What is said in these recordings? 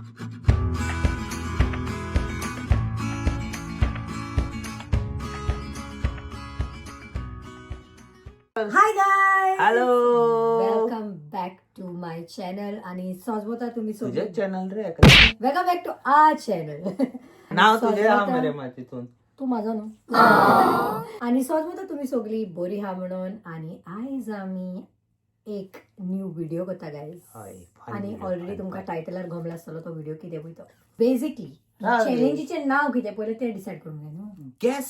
Hi guys, Hello. Welcome back to my channel. आणि सजमता तुम्ही तुझे चॅनल रे. Welcome back to our channel. नाव तुझे हा मरे मा तिथून. तू माझा न्हू. आणि सजमता तुम्ही सगळी बरी हा म्हणून. आणि आयज आमी एक न्यू व्हिडिओ करता गायज. हय, fun आणि video, already fun, तुमकां fun. टायटलार घोमला आसतलो तो व्हिडिओ कितें पळय तो. बेसिकली हा, चॅलेंजीचें नाव कितें पयलें तें डिसायड करूंक जाय न्हू. Guess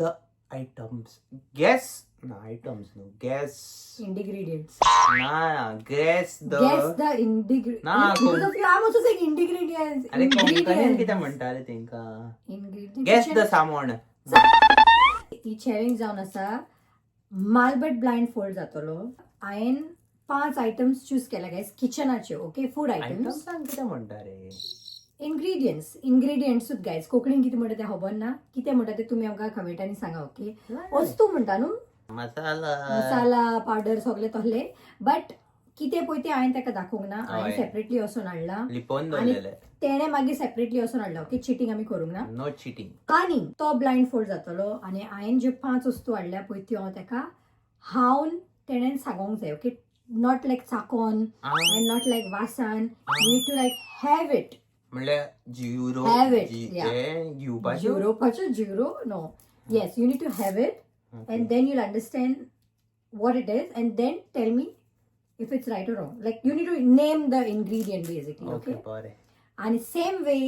the items. Guess ना आयटम्स न्हू, गेस. इंडिग्रिडियंट्स. ना, गेस the. Guess the इंडिग्रि ना, because of you I am also saying ingredients. अरे, कोंकणीन कितें म्हणटा रे तेंका? इंग्रेडियंट्स. गेस the सामोण. ही चॅलेंज जावन आसा मालबट ब्लायंड फोल्ड जातलो. हांवें पांच आयटम्स चूज केल्या गायज, किचनाच्यो, ओके, फूड आयटम्स. आयटम्स कितें म्हणटा रे? इन्ग्रेडियंट्स, इन्ग्रेडियंट्सूच गायज. कोंकणीन कितें म्हणटा तें खबर ना. कितें म्हणटा तें तुमी आमकां कमेंटांनी सांगा, ओके. वस्तू म्हणटा न्हू. मसाला. मसाला पावडर सगळे तसले. बट कितें पळय तें हांवें ताका दाखोवंक ना. हांवें हय. सेपरेटली वचून हाडला. लिपोवन आनी दवरलेले. तेणें मागीर सेपरेटली वचून हाडला, ओके. चिटींग आमी करूंक ना. No cheating. आनी तो ब्लायंड फोल्ड जातलो आनी हांवें ज्यो पांच वस्तू हाडल्या पळय त्यो हांव ताका हावन तेणें सांगोंक जाय, ओके. Not like चाकोन एंड not like वासान. You need to like have it. म्हणल्यार zero. Have it, yeah. घेवपाच्यो. युरोपाच्यो zero no. Yes, you need to have it and then you'll understand what it is and then tell me if it's right or wrong. Like, you need to name the ingredient basically. Okay. Okay. बरें. आणि same way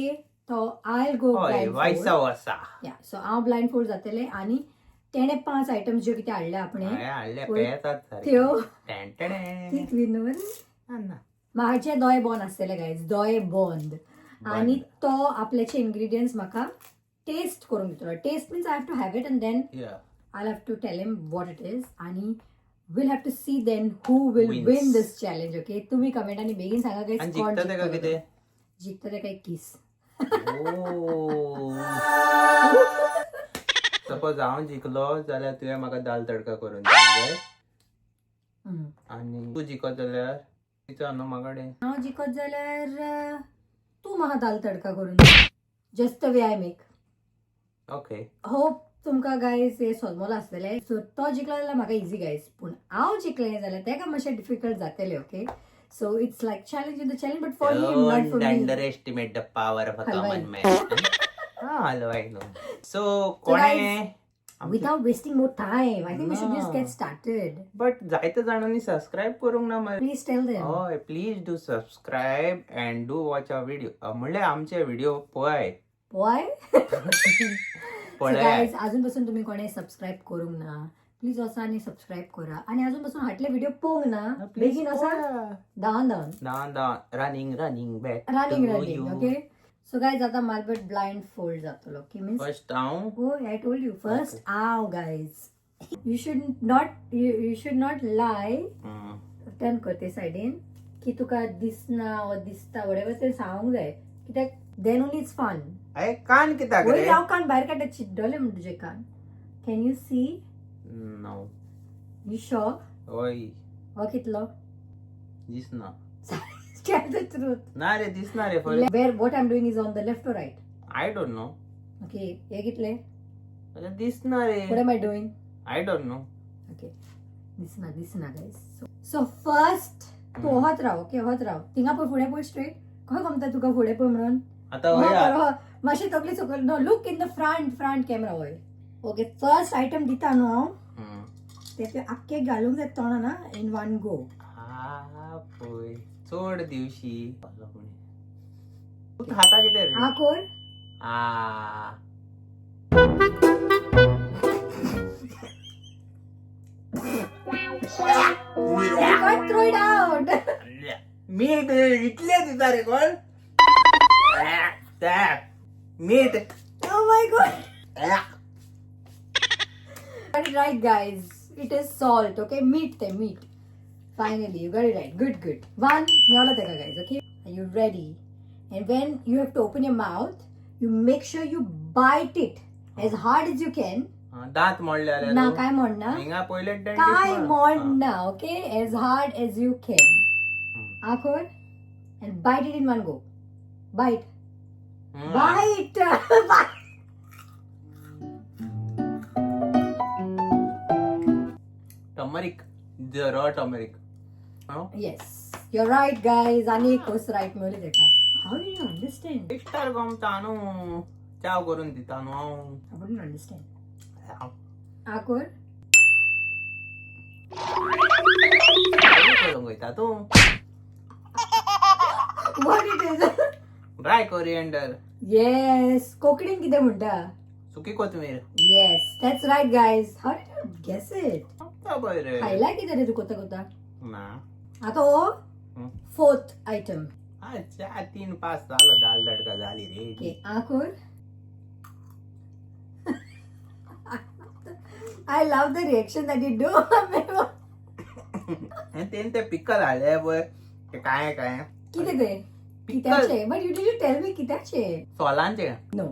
तो आयल गो. हय, वायसा वसा. या, so हांव blind fold जातलें आनी तेणें पांच आयटम्स ज्यो कितें हाडल्या आपणें हांवें हाडले पळय, पेतात सारके. त्यो टेंटेडें. तीच विनून ना. म्हाजे दोळे बंद आसतले गायज, दोळे बंद. आनी तो आपल्याचे इन्ग्रेडियंट्स म्हाका टेस्ट करूंक दितलो. Taste means I have to have it and then I'll have to tell him what it is आणि we'll have to see then who will Wins. win this challenge, okay? तुम्ही comment आणि बेगीन सांगा आणि guys, कोण जिंकता तेका जिंकतलो कितें? तो. जिंकता तेका एक किस. सपोज हांव जिखलो जाल्यार तुवें म्हाका दाल तडका करून दिवंक जाय. आनी तूं जिखत जाल्यार तिचो न्हू म्हाका. हांव जिखत जाल्यार तूं म्हाका दाल तडका करून, just the way I make. Okay. Hope तुमकां गायज हे सोजमोलो आसतलें. सो तो जिखलो जाल्यार म्हाका इजी गायज, पूण हांव जिखलें जाल्यार तेका मातशें डिफिकल्ट जातलें, okay. So it's like challenge in the challenge, but for him, not for Don't me. underestimate the power of a हलवाई. common man. हा, हलवाई न्हू. सो कोणे Without wasting more time, I think we should just No. get started. But जायते जाणांनी subscribe करूंक ना मरे. Please tell them. हय, please do subscribe and do watch our video. म्हणल्यार आमचे व्हिडिओ पळय. Why? So पळय. guys, अजून पासून तुम्ही कोणी सबस्क्राईब करूंक ना, प्लीज वचा आणि सबस्क्राईब करा. आणि अजून पासून हाटले व्हिडिओ पळोवंक ना, बेगीन वचा, धांवन धांवन. धांवन धांवन, running running back. Running running, okay. So guys, आता मालबट ब्लाइंड फोल्ड जातलो, ओके. मीन्स फर्स्ट हांव. हो, I told you first हांव. Guys, you should not lie. Turn कर ते सायडीन की तुका दिसना वा दिसता, वडेवर ते सांगूंक जाय, कित्याक then only it's fun. अरे, कान कित्याक वयर रे? हांव कान भायर काडटा, चिड्डले म्हण तुजे कान. Can you see? No. You sure? हय. हो, कितलो? दिसना. Tell the truth. ना रे, दिसना रे for. Where what I am doing is on the left or right? I don't know. Okay, हे कितले? दिसना रे. What am I doing? I don't know. Okay, दिसना, दिसना गायज. सो फर्स्ट तूं होत राव, ओके, होत राव थिंगा. पळय फुडें पळय, स्ट्रेट. खंय गमता तुका फुडें पळय म्हणून? आता हय. मातशें तकली सकयल. No, look in the front, front camera. हय, ओके. फर्स्ट आयटम दिता न्हू हांव, ते तुवें आख्खे घालूंक जाय तोंडा ना, इन वन गो. हा पळय, चड दिवशी तूं खाता कितें रे? हा कोर. आ. You can't throw it out. मीठ इतले दिता रे कोण मीठ? Oh my God. Got it right, guys. It is salt, okay? Meat te, meat. Finally, you got it right. Good, good. One, Mewla तेका guys, okay? Are you ready? And when you have to open your mouth, you make sure you bite it as hard as you can. दांत मोडले जाल्यार? ना, काय Moderna. हिंगा पयले. काय Moderna, okay? As hard as you can. आखोर and bite it in one go. Bite. Bite. Turmeric, the raw turmeric. Yes, you're right, guys. आनी एक was right मेवले तेका. How do you understand? इश्टार गमता न्हू, च्याव करून दिता न्हू हांव. I wouldn't understand. आकोर. करूंक वयता तूं? What it is? Dry coriander. Yes. कोंकणीन कितें म्हणटा? सुकी कोथमीर. Yes, that's right, guys. How did you guess it? पळय रे. खायला कितें रे तूं कोता कोता? ना. आतां हो फोर्थ आयटम. अच्छा, तीन पास झालं, दाल तडका झाली रे. Okay, Achor. I love the reaction that you do. तेन ते पिकल हाडले पळय, ते काय काय. कितें ते? कित्याचे? But you did tell me कित्याचे. सोलांचे. नो.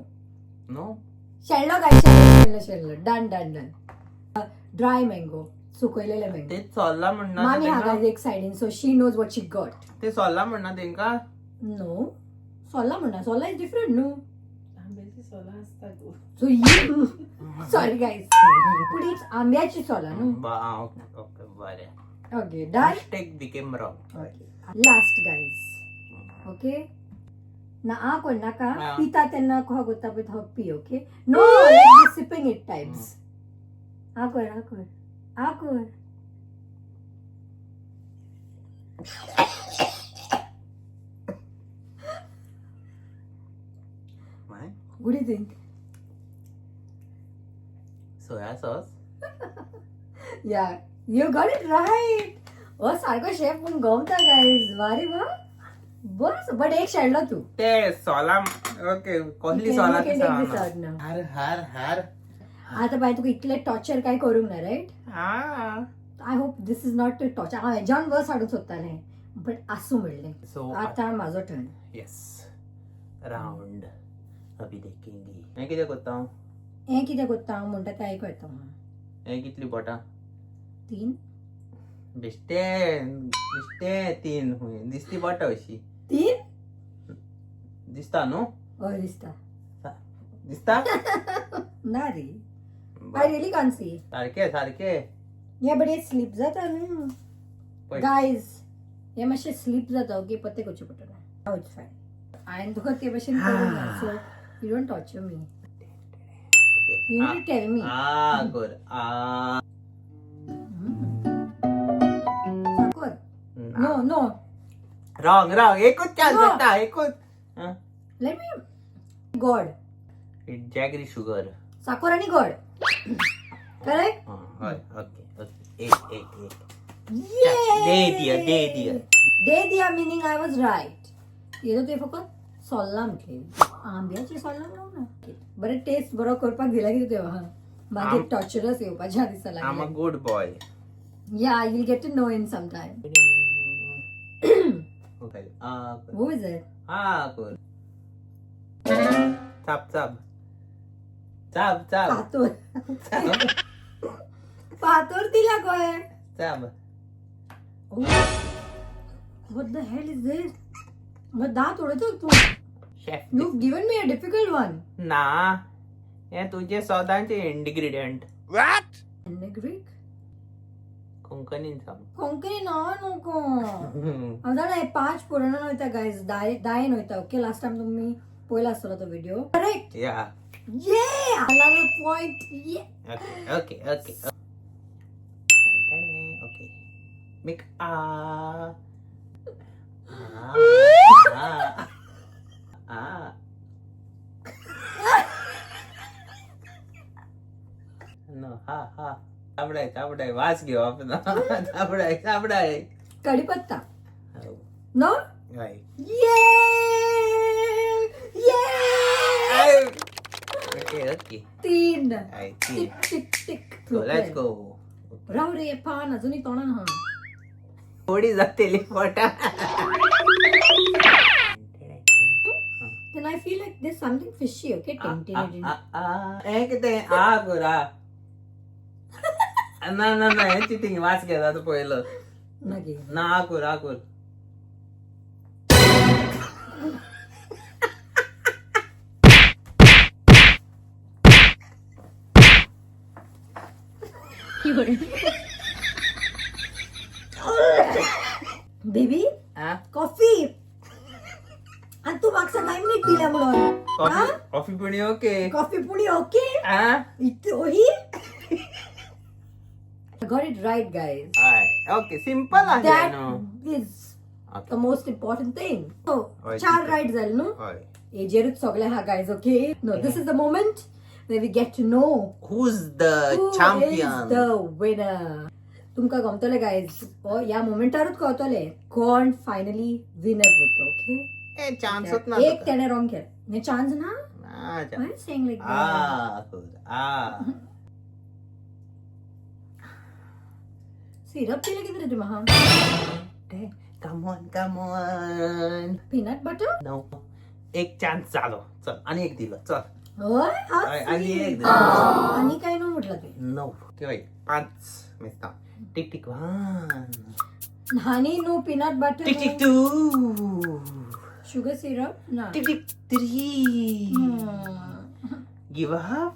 न्हू. शेल्लो काय? शेल्लो, शेल्लो. Done, done, done. Dry mango, सुकयलेले मँगो. ते सोल्ला म्हणना मामी हा तेंका? गायज एक सायडीन, so she knows what she got. ते सोल्ला म्हणना तेंका? नो, सोल्ला म्हणना. सोल्ला is different न्हू. आंब्याची सोलां आसता गो. सो you, sorry guys, पूण it's आंब्याची सोलां न्हू. ओके ओके, बरें. Okay, done. Mistake became wrong. Okay, last, guys. Okay ना, आ कोण नाका. हा. पिता तेन्ना खो कोता पळय तो P. Okay, no, like sipping it types. आ कर, आ कर, आ कर. What do you think? Soya sauce. Yeah, you got it right. हो सारको शेफ पूण गमता गायज. वारे वा, बस, बट एक शेणलो तूं. ते सोला, ओके, कसली सोला ती सांग. ना. हार हार हार. आता बाय, तुका इतले टॉर्चर काय करूंक ना, रायट? हा. I hope this is not torture. हांव हेज्यान वर्स हाडूंक सोदतालें, बट आसूं म्हणलें. सो आतां म्हाजो टर्न. येस, राउंड अभी देखेंगे. हें कितें करता हांव? हें कितें करता हांव म्हणटा तें आयको येता म्हाका. हें कितली बोटां? तीन. बेश्टे बेश्टे तीन हुंय दिसती बोटां अशी. तीन. दिसता न्हू? हय, दिसता. दिसता. ना रे, I really can't सी. सारके सारके. हे बट हे स्लीप जाता न्हू. पळय. गायज, हे मातशें स्लीप जाता. ओके, पत्ते करचें पडटलें. It's fine. हांवें तुका ते भशेन करूंक ना, so you don't torture me. Okay. You need tell me. आ कर आ. साकर. No, no. Wrong wrong, एकूच चान्स No. जाता, एकूच. Let me God. It jaggery sugar. साकर आणि गोड, करेक्ट? हय, ओके ओके, एक एक एक. दे दिया, दे दिया. दे दिया मिनिंग I was right. येदो तुवें फकत सोल्लां म्हटलें, आंब्याची सोल्लां म्हणूंक ना. बरें, टेस्ट बरो करपाक दिला कितें तुवें म्हाका. मागीर टॉर्चरस येवपाचें दिसा I am a लागलें. Good boy. Yeah, you'll get to know in some time. Okay, आ कर. Who is it? आ कर, चाप चाप चाप चाप. फातोर. चाप. फातोर दिला गोय. चाप. What the hell is this? मग दांत उडयतो तूं. Chef. You given me a difficult one. ना, हे तुझे सदांचे इन्ग्रेडियंट. ग्रीक. कोंकणीन सांग. कोंकणी ना नको. हांव जाणा, हे पांच पुरणान वयता गायज, दायन वयता. ओके, लास्ट टायम तुमी पयला आसतलो तो व्हिडिओ, करेक्ट? या. ये another point. ये. Okay okay okay okay, make आ आ आ. नो, हा हा, चापडाय चापडाय, वास घेवप ना, चापडाय चापडाय. कढीपत्ता. नो. हय. ये ये. Okay okay. तीन. हय, तीन. टिक टिक टिक. So let's go. राव रे, पान अजूनही तोंडान हा. थोडी जातली पोटा. Then I feel like there's something fishy, okay? Tin, tin, tin. हे कितें? आ कर आ. ना ना ना, हे चिटिंग, वास घेता तूं पयलो. मागीर. ना, आ कर, आ कर. Baby, coffee. आणि तू म्हाका सांग मीठ दिला म्हणून. कॉफी, कॉफी पुणी ओके. कॉफी पुणी okay. He got it right, guys. Okay, simple आहे That न्हू. is the most important thing. हय, चार ठीक आहे. राईट जाले न्हू. हय. हेजेरूच सगळे हा guys. Okay, no, this is the moment where we get to know who's the who is champion. the winner. तुमकां गमतले गायज, ह्या मोमेंटारूच कळतले कोण फायनली विनर पडतो. ओके. ए, चान्सच ना एक तुका. त्याने रॉंग केलं, चान्स ना. ना chance. Saying like आ कर, आ. सिरप दिलं किती रे तुम्हा? Come on, come on. Peanut butter. No, एक चान्स झालो. चल, आणि एक दिलं, चल. होय. हय, आणि एक दिलं. आणि काय न्हू म्हटलं ते. 9 किंवा 5 मेजता. Tick tick 1. Honey न्हू, peanut butter. Tick tick 2. Sugar syrup ना. Tick tick 3. Give up.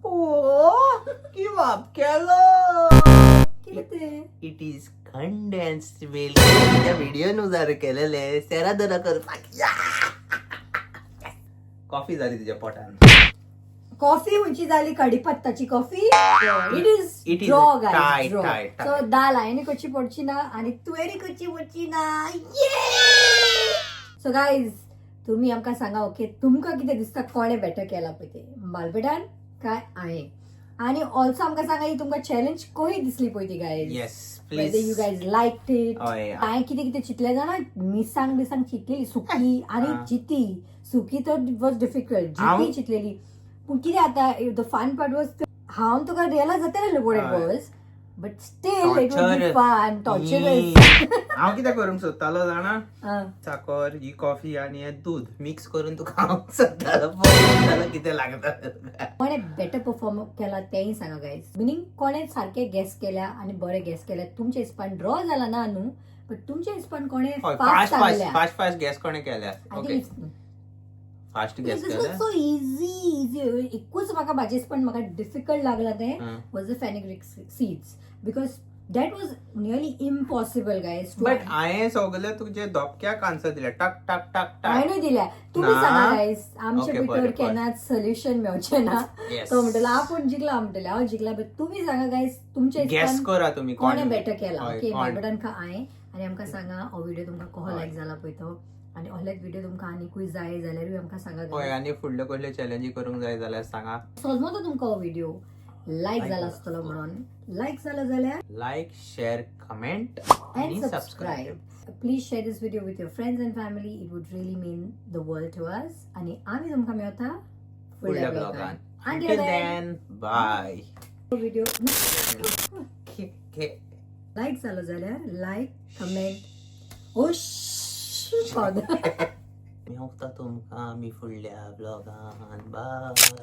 Oh, give up केलं. कितें ते? It is condensed milk. त्या व्हिडिओ नुसार केलेले सेरा दरा करपाक. कॉफी झाली तुझ्या पोटान. कॉफी खंयची जाली? कडीपत्ताची coffee. It is It is draw a guys, tie, draw. tie, tie. So दाल हांवें करची पडची ना आणि तुवें करची पडची ना. सो गायज, तुम्ही आमकां सांगा, ओके, तुमकां कितें दिसता, कोणें बेटर केला पळय तें, मालपेटान काय हांवें? आणि ऑल्सो आमकां सांगा, ही तुमकां चॅलेंज कशी दिसली पळय ती guys. Yes. Whether you please. guys liked it. हय. हांवें कितें कितें चिंतलें जाणा, मिरसांग बिरसांग चिंतलेली सुकी आणि जिती. सुकी तर वॉज डिफिकल्ट. जिती चिंतलेली, पूण कितें आतां, the fun part was हांव तुका रियलायज जातालें what it हय. Was, but still it was Torture. Fun, torturous. हांव कितें करूंक सोदतालो जाणा? साकर, ही कॉफी आणि हे दूध मिक्स करून तुका हांव सोदतालो, पळोवंक कितें लागता. कोणें बेटर परफॉर्म केला तेंय सांगा गायज. मिनींग कोणें सारकें गेस केल्या आणि बरें गेस केल्या. तुमच्या हिसपान ड्रॉ जाला ना न्हू, बट तुमच्या हिसपान कोणें हय. फास्ट फास्ट फास्ट सांगल्या. फास्ट फास्ट गेस कोणें केल्या. I okay. think it's fast guess This केल्या. was so easy, easy. एकूच म्हाका म्हाजे हिसपान म्हाका डिफिकल्ट लागला तें was the fenugreek seeds, because that was nearly impossible, guys. But हांवें सगळे तुजे धपक्याक आन्सर दिले, टक टक टक टक. हांवें दिल्या. तुमी ना. सांगा गायज, आमचे Okay, भितर बरें, बरें. केन्नाच सोल्युशन मेवचें ना. तो म्हणटलो आपूण जिखला, म्हणटले हांव जिखला, बट तुमी सांगा गायज, तुमच्या गेस हिसपान करा तुमी. कोणें बेटर केला. हय, ओके. कोण. मालपेटान हांवें. आनी आमकां सांगा, हो व्हिडिओ तुमकां कसो लायक जाला पळय तो, आनी असलेच व्हिडिओ तुमकां आनीकूय जाय जाल्यारूय आमकां सांगा हय. guys. आनी फुडले कसले चॅलेंजी करूंक जाय जाल्यार सांगा. सजमतो तुमकां हो व्हिडिओ लायक जाला आसतलो म्हणून. लायक जाला जाल्यार लायक, शेअर, कमेंट and आणि subscribe. Please share this video with your friends and family. It would really mean the world to us. आणि आम्ही तुमकां मेवता फुडल्या ब्लॉगान. Until Until then, then, bye. Video घे. लायक जालो जाल्यार लायक, कमेंट. ओ मेवता तुमकां आमी फुडल्या ब्लॉगान. बाय.